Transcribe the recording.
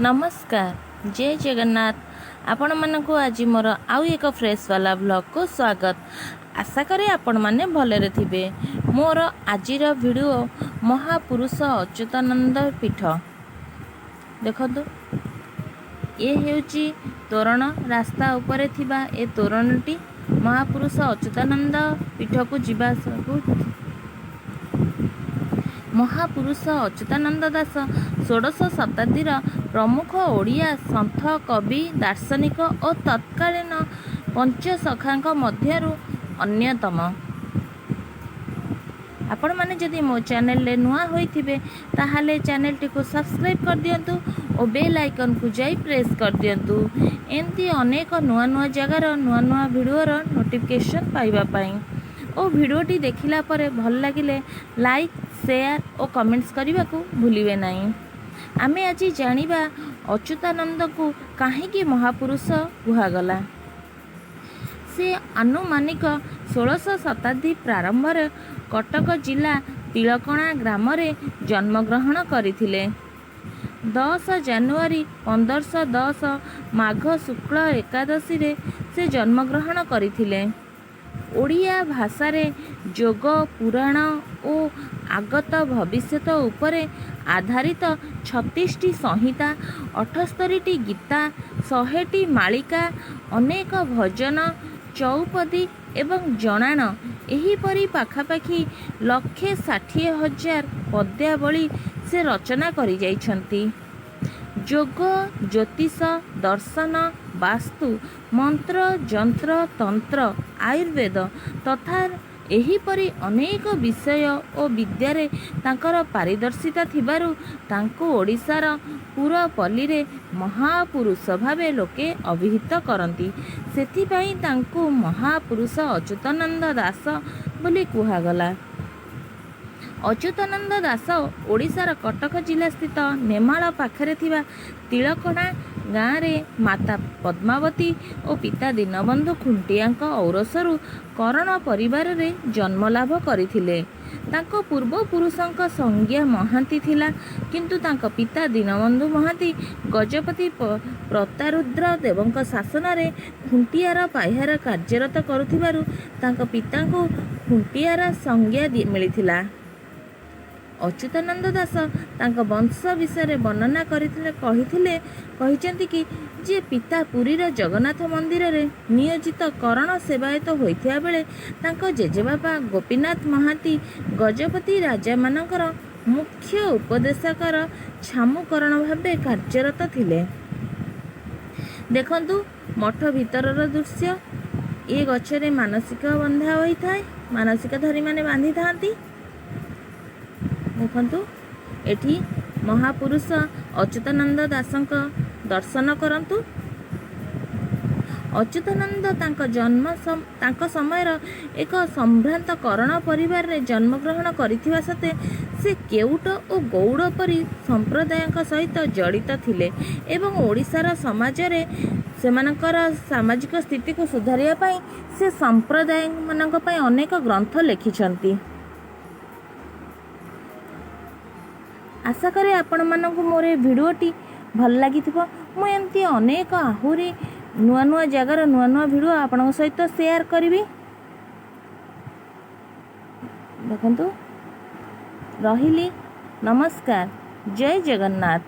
ନମସ୍କାର, ଜୟ ଜଗନ୍ନାଥ। ଆପଣମାନଙ୍କୁ ଆଜି ମୋର ଆଉ ଏକ ଫ୍ରେଶ୍ ବାଲା ଭ୍ଲଗ୍କୁ ସ୍ୱାଗତ। ଆଶା କରେ ଆପଣମାନେ ଭଲରେ ଥିବେ। ମୋର ଆଜିର ଭିଡ଼ିଓ ମହାପୁରୁଷ ଅଚ୍ୟୁତାନନ୍ଦ ପୀଠ। ଦେଖନ୍ତୁ, ଏ ହେଉଛି ତୋରଣ। ରାସ୍ତା ଉପରେ ଥିବା ଏ ତୋରଣଟି ମହାପୁରୁଷ ଅଚ୍ୟୁତାନନ୍ଦ ପୀଠକୁ ଯିବାକୁ। ମହାପୁରୁଷ ଅଚ୍ୟୁତାନନ୍ଦ ଦାସ ଷୋଡ଼ଶ ଶତାବ୍ଦୀର ପ୍ରମୁଖ ଓଡ଼ିଆ ସନ୍ଥ, କବି, ଦାର୍ଶନିକ ଓ ତତ୍କାଳୀନ ପଞ୍ଚସଖାଙ୍କ ମଧ୍ୟରୁ ଅନ୍ୟତମ। ଆପଣମାନେ ଯଦି ମୋ ଚ୍ୟାନେଲରେ ନୂଆ ହୋଇଥିବେ, ତାହେଲେ ଚ୍ୟାନେଲଟିକୁ ସବସ୍କ୍ରାଇବ୍ କରିଦିଅନ୍ତୁ ଓ ବେଲ୍ ଆଇକନ୍କୁ ଯାଇ ପ୍ରେସ୍ କରିଦିଅନ୍ତୁ, ଏମିତି ଅନେକ ନୂଆ ନୂଆ ଜାଗାର ନୂଆ ନୂଆ ଭିଡ଼ିଓର ନୋଟିଫିକେସନ୍ ପାଇବା ପାଇଁ। ଓ ଭିଡ଼ିଓଟି ଦେଖିଲା ପରେ ଭଲ ଲାଗିଲେ ଲାଇକ୍, ସେୟାର ଓ କମେଣ୍ଟସ୍ କରିବାକୁ ଭୁଲିବେ ନାହିଁ। ଆମେ ଆଜି ଜାଣିବା ଅଚ୍ୟୁତାନନ୍ଦଙ୍କୁ କାହିଁକି ମହାପୁରୁଷ କୁହାଗଲା। ସେ ଆନୁମାନିକ 16ଶ ଶତାବ୍ଦୀ ପ୍ରାରମ୍ଭରେ କଟକ ଜିଲ୍ଲା ତିଳକଣା ଗ୍ରାମରେ ଜନ୍ମଗ୍ରହଣ କରିଥିଲେ। 10 ଜାନୁଆରୀ 1510 ମାଘ ଶୁକ୍ଳ ଏକାଦଶୀରେ ସେ ଜନ୍ମଗ୍ରହଣ କରିଥିଲେ। ଓଡ଼ିଆ ଭାଷାରେ ଯୋଗ, ପୁରାଣ ଓ ଆଗତ ଭବିଷ୍ୟତ ଉପରେ ଆଧାରିତ 36ଟି ସଂହିତା, 78ଟି ଗୀତା, 100ଟି ମାଳିକା, ଅନେକ ଭଜନ, ଚଉପଦୀ ଏବଂ ଜଣାଣ, ଏହିପରି ପାଖାପାଖି 1,60,000 ପଦ୍ୟାବଳୀ ସେ ରଚନା କରିଯାଇଛନ୍ତି। ଯୋଗ, ଜ୍ୟୋତିଷ, ଦର୍ଶନ, ବାସ୍ତୁ, ମନ୍ତ୍ର, ଯନ୍ତ୍ର, ତନ୍ତ୍ର, ଆୟୁର୍ବେଦ ତଥା ଏହିପରି ଅନେକ ବିଷୟ ଓ ବିଦ୍ୟାରେ ତାଙ୍କର ପାରିଦର୍ଶିତା ଥିବାରୁ ତାଙ୍କୁ ଓଡ଼ିଶାର ପୁରପଲ୍ଲୀରେ ମହାପୁରୁଷ ଭାବେ ଲୋକେ ଅଭିହିତ କରନ୍ତି। ସେଥିପାଇଁ ତାଙ୍କୁ ମହାପୁରୁଷ ଅଚ୍ୟୁତାନନ୍ଦ ଦାସ ବୋଲି କୁହାଗଲା। ଅଚ୍ୟୁତାନନ୍ଦ ଦାସ ଓଡ଼ିଶାର କଟକ ଜିଲ୍ଲାସ୍ଥିତ ନେମାଳ ପାଖରେ ଥିବା ତିଳକଣା ଗାଁରେ ମାତା ପଦ୍ମାବତୀ ଓ ପିତା ଦୀନବନ୍ଧୁ ଖୁଣ୍ଟିଆଙ୍କ ଔରସରୁ କରଣ ପରିବାରରେ ଜନ୍ମଲାଭ କରିଥିଲେ। ତାଙ୍କ ପୂର୍ବପୁରୁଷଙ୍କ ସଂଜ୍ଞା ମହାନ୍ତି ଥିଲା, କିନ୍ତୁ ତାଙ୍କ ପିତା ଦୀନବନ୍ଧୁ ମହାନ୍ତି ଗଜପତି ପ୍ରତାରୁଦ୍ର ଦେବଙ୍କ ଶାସନରେ ଖୁଣ୍ଟିଆର ପାହ୍ୟାରେ କାର୍ଯ୍ୟରତ କରୁଥିବାରୁ ତାଙ୍କ ପିତାଙ୍କୁ ଖୁଣ୍ଟିଆର ସଂଜ୍ଞା ମିଳିଥିଲା। ଅଚ୍ୟୁତାନନ୍ଦ ଦାସ ତାଙ୍କ ବଂଶ ବିଷୟରେ ବର୍ଣ୍ଣନା କରିଥିଲେ, କହିଥିଲେ, କହିଛନ୍ତି କି ଯେ ପିତା ପୁରୀର ଜଗନ୍ନାଥ ମନ୍ଦିରରେ ନିୟୋଜିତ କରଣ ସେବାୟତ ହୋଇଥିବା ବେଳେ ତାଙ୍କ ଜେଜେବାପା ଗୋପୀନାଥ ମହାନ୍ତି ଗଜପତି ରାଜାମାନଙ୍କର ମୁଖ୍ୟ ଉପଦେଶକର ଛାମୁକରଣ ଭାବେ କାର୍ଯ୍ୟରତ ଥିଲେ। ଦେଖନ୍ତୁ ମଠ ଭିତରର ଦୃଶ୍ୟ। ଏ ଗଛରେ ମାନସିକ ବନ୍ଧା ହୋଇଥାଏ, ମାନସିକଧାରୀମାନେ ବାନ୍ଧିଥାନ୍ତି। ଦେଖନ୍ତୁ, ଏଠି ମହାପୁରୁଷ ଅଚ୍ୟୁତାନନ୍ଦ ଦାସଙ୍କ ଦର୍ଶନ କରନ୍ତୁ। ଅଚ୍ୟୁତାନନ୍ଦ ତାଙ୍କ ଜନ୍ମ ତାଙ୍କ ସମୟର ଏକ ସମ୍ଭ୍ରାନ୍ତ କରଣ ପରିବାରରେ ଜନ୍ମଗ୍ରହଣ କରିଥିବା ସତ୍ତ୍ୱେ ସେ କେଉଟ ଓ ଗଉଡ଼ ପରି ସମ୍ପ୍ରଦାୟଙ୍କ ସହିତ ଜଡ଼ିତ ଥିଲେ ଏବଂ ଓଡ଼ିଶାର ସମାଜରେ ସେମାନଙ୍କର ସାମାଜିକ ସ୍ଥିତିକୁ ସୁଧାରିବା ପାଇଁ ସେ ସମ୍ପ୍ରଦାୟମାନଙ୍କ ପାଇଁ ଅନେକ ଗ୍ରନ୍ଥ ଲେଖିଛନ୍ତି। ଆଶା କରେ ଆପଣମାନଙ୍କୁ ମୋର ଏ ଭିଡ଼ିଓଟି ଭଲ ଲାଗିଥିବ। ମୁଁ ଏମିତି ଅନେକ ଆହୁରି ନୂଆ ନୂଆ ଜାଗାର ନୂଆ ନୂଆ ଭିଡ଼ିଓ ଆପଣଙ୍କ ସହିତ ସେୟାର କରିବି। ଦେଖନ୍ତୁ, ରହିଲି, ନମସ୍କାର, ଜୟ ଜଗନ୍ନାଥ।